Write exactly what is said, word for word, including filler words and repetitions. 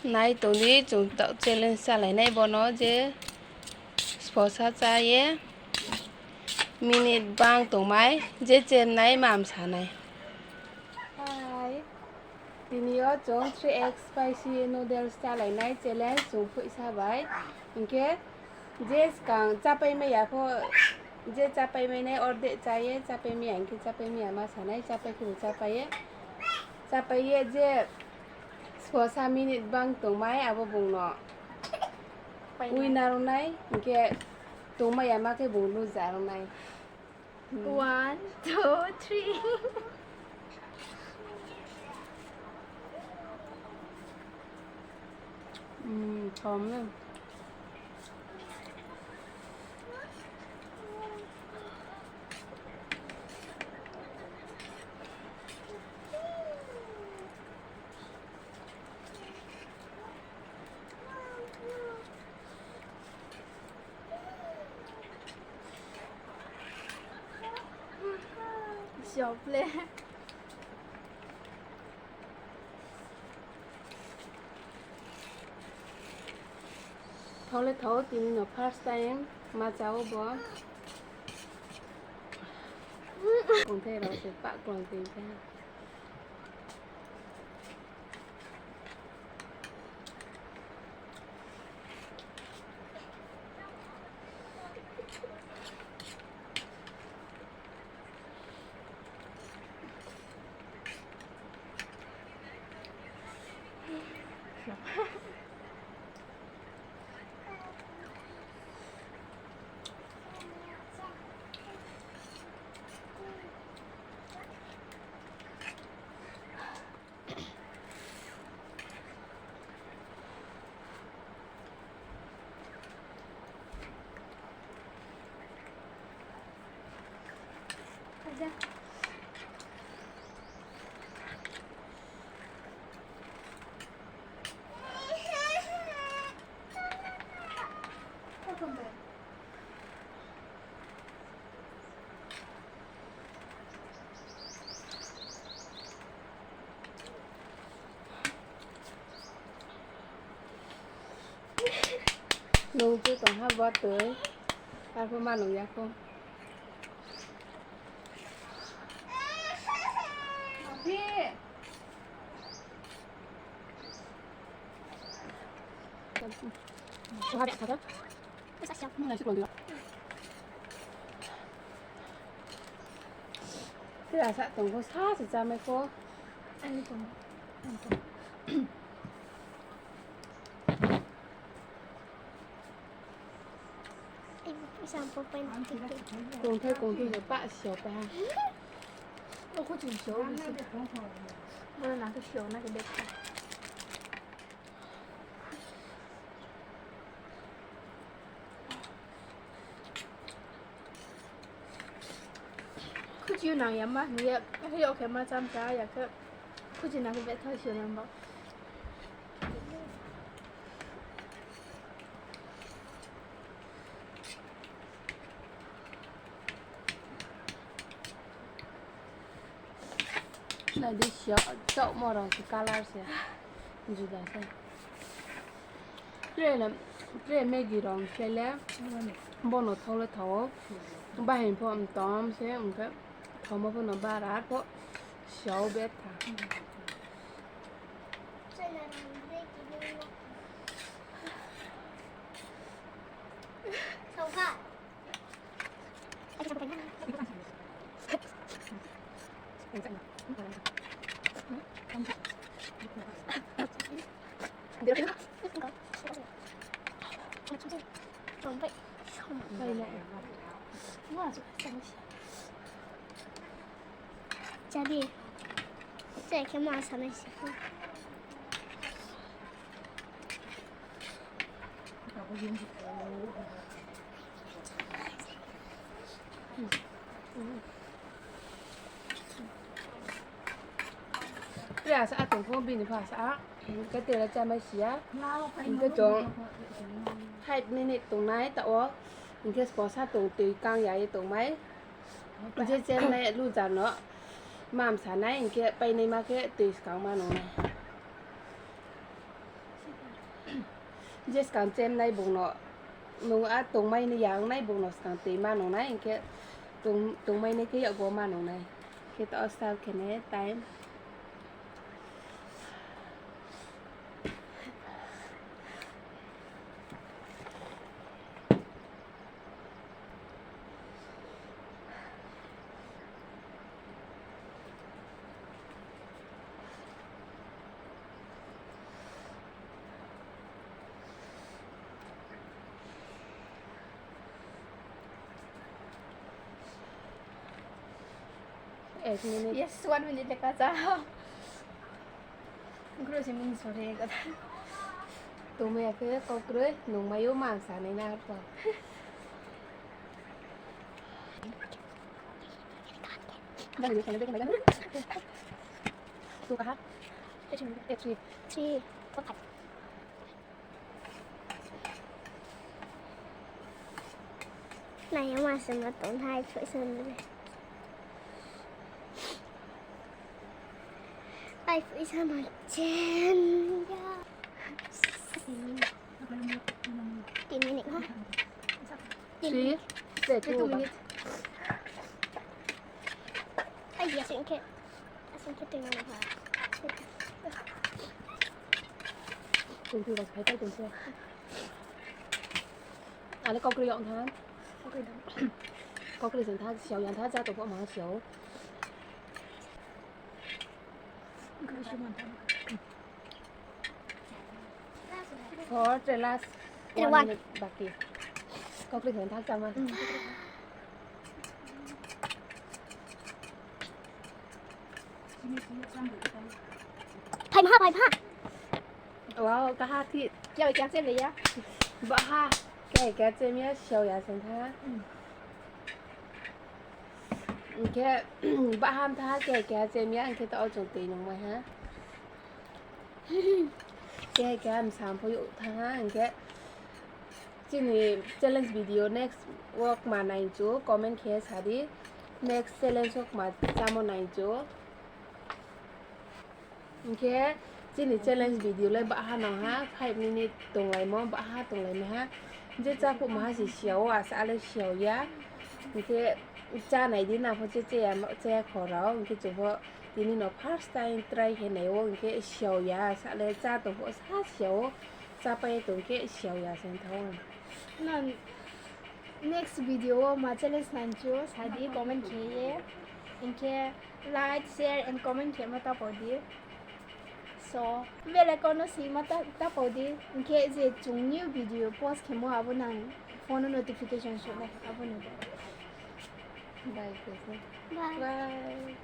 Nai tong di, chung taoh challenge chálai nai bo no je sbo sa chá ye minute bang tongmai, je chennai ma msa nai. Hai, tini yo chung three X spicy noodles chálai nai challenge chung phoihsa bai. Hing khe je skang chápai mai ya pho, je chápai mai nai ordek chá ye, chápai mai ya hing khe chápai mai ya ma sa nai, chápai khebu chápai ye. Chápai ye je sbo sa minute bang tongmai abo bung no winner ong nai, hing khe tongmai ya ma khe bung loser ong nai. One, two, three. Thao le thao, tini no first time ma chá ou bo. Kongthai rao se pah kong tei khe. Nung chu tong ha bo tui, arphuh ma nung ya khou. Tei asa tong kho, sa se chámai kho. Kongthai kongthai no pah sio pai ha. Bo khuchi sio, bo se. Bo no nang khe sio na khe bek kha. Khuchi nang ya ma hing ye, akhe yag khe ma cham cha ya khe, khuchi nang khe betha sio nang ba. Nai di sio, chaohmo rao se colour se juda se. Tre, tre Maggi rao se le, bo no thao le thao ou. Bahai pho mtom se, ong khe thaomo pho no bara pho sio betha. Chá di. Chá khe ma sa nai se. Tre asa a tong pho, bini pho asa a. Hing khe tre le chámai si ya. Hing khe chung five minute tongnai taoh wo. Hing khe sbo sa tong, tui kang ya ye tongmai. Je chennai loser no ma msa nai, hing khe painaima khe tui skang ma nung nai. Je skang chemnai bung no, nung a tongmai ni yang nai bung no skang tui ma nung nai, hing khe tong-, tongmai ni khe yakgo ma nung nai. Khe to start khe nai time. Ek minute. Yes, one minute lekha ja. Kro si mung sore kata. Tongmai ya khe kau kroi, nungmai yo ma sa nai na arphuh. Bari ni sana deh, bari ni. Tu kaha? Three. Three. Three. Four, five. Nai, ama se ma tong hai, phoih sa nai. Ai, phoih sa ma chen ya. Tin minute ha. Three, two, two minute. Ai, ya, sing khe. Sing khe tui ma ha. Twenty ba phai tong se. Ale kau kroi yong tha. Kau kroi yong tha, siao yang tha, ja tong pho ma siao. Four, the last one minute baki. Kau kroi yong tha, chama. Phai ma ha, phai ma ha. Wow, kaha thi. Kya, kya chem le ya? Baha, kya, kya chem ya, siao ya sing tha. Hing khe, baha tha, kya, kya chem ya, hing khe to o chung tui nungmai ha. Khe, khe, msam pho yo tha ha, hing khe chini challenge video next wo kma nai chu, comment khe sa di. Next challenge wo kma chámo nai chu. Hing khe chini challenge video le baha nang ha, five minute tonglaimo, baha tonglaimai ha. Je cháphuh maha se siao, asa le siao ya. Hing khe chá nai di, nang pho je chá ya, chá ya kho rao. Hing khe chung pho tini no first time try khe nai ou, hing khe siao ya, sa le chá tong pho sa siao, chápai ye tong khe siao ya se thao. Nang next video wo ma challenge nai chu, sa di comment khe ye. Hing khe like, share and comment khe ma ta pau di. So, bell icon no si ma ta, ta pau di. Hing khe je chung new video post khemo abo nang phone no notification show nai, abo no. Bye, guys. Bye. Bye.